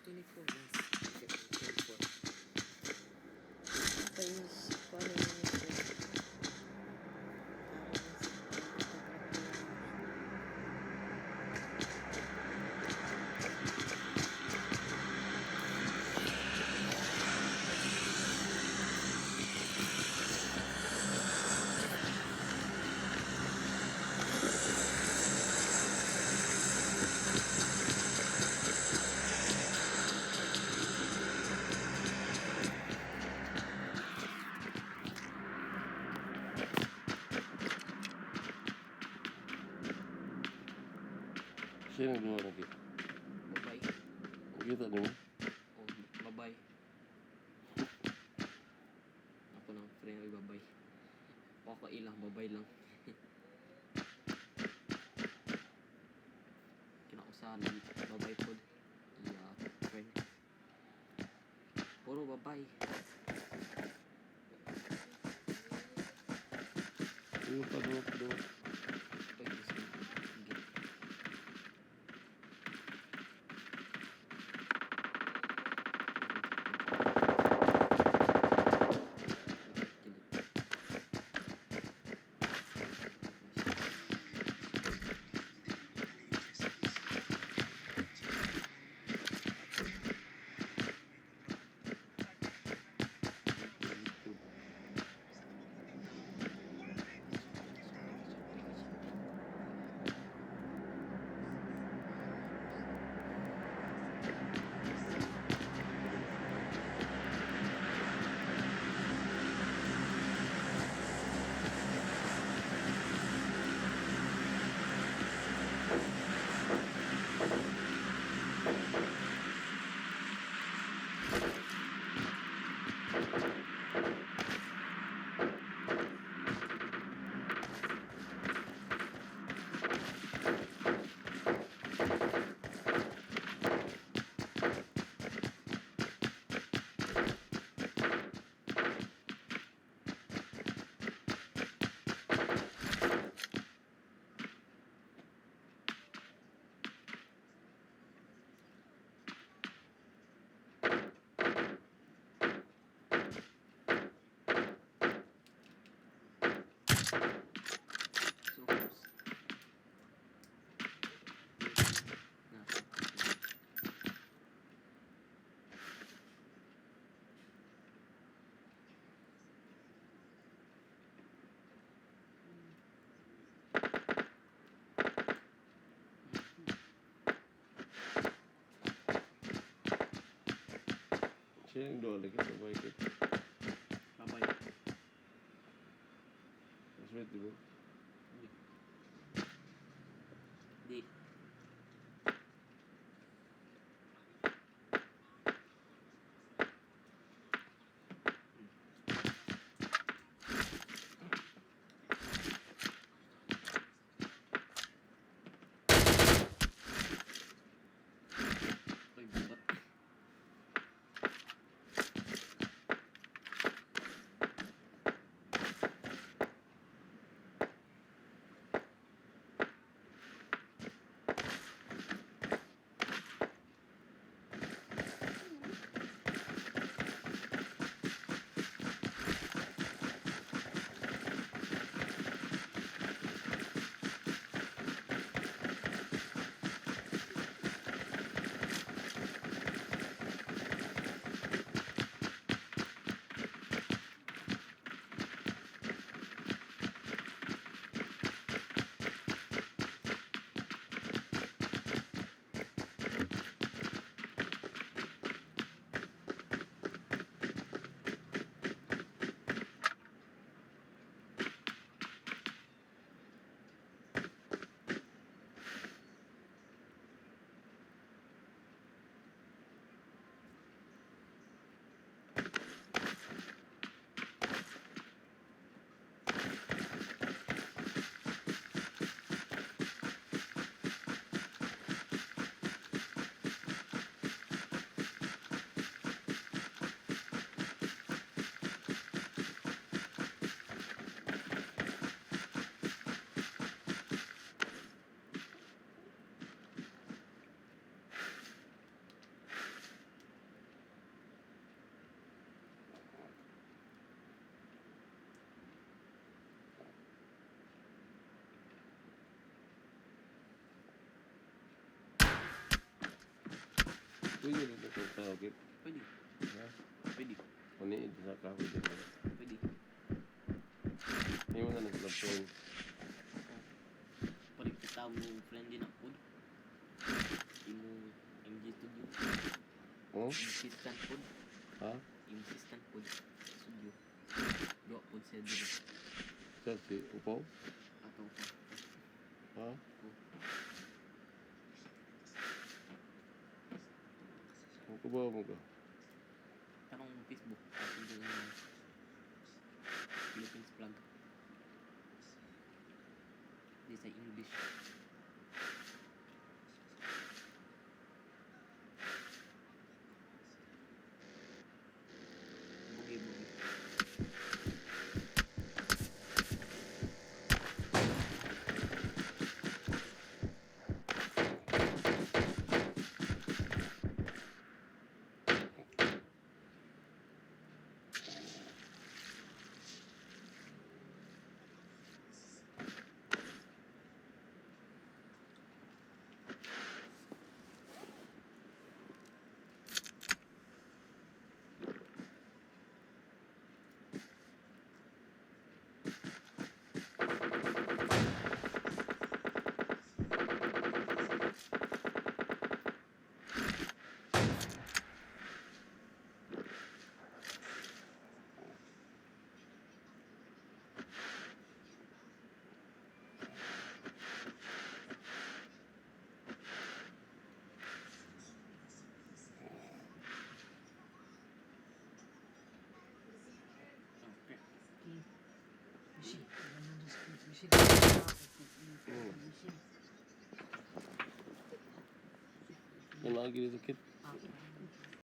24, nice. Okay, 24. Please, kung ano yung ito. Para sa photography. Sino nagduwa na kita? Babay. Kita niyo? Oh, babay. Ako lang, friend, ay babay. Wako ilang, babay lang. Kinausalan, babay po. Yeah, friend. Puro babay. Yung pa duwa pa duwa. Ay, Diyos ko. Sige. So close. Na. Sino nagduwa na kita? Babay kita. Babay. Classmate, di ba? Di. Uy, bubat. Pwede rin ito sa kit. Pwede. Ha? Pwede. Mani ito sa kahoy din. Pwede. Hindi mo na naglag. Pwede kita mo friend din ako. Imo MG Studio. Oh? Imo assistant pod. Ha? Imo assistant pod. Studio. Duwa pod siya dito. Sa si Upaw? Ato pa. Ha? Ang kubaw mo ka? Tarong Facebook. Ato dyan ang Philippines flag. Di sa English. Bugi, bugi. Okay. Okay. Mishi, ano na sa Mishi? Yung lagi dito kit.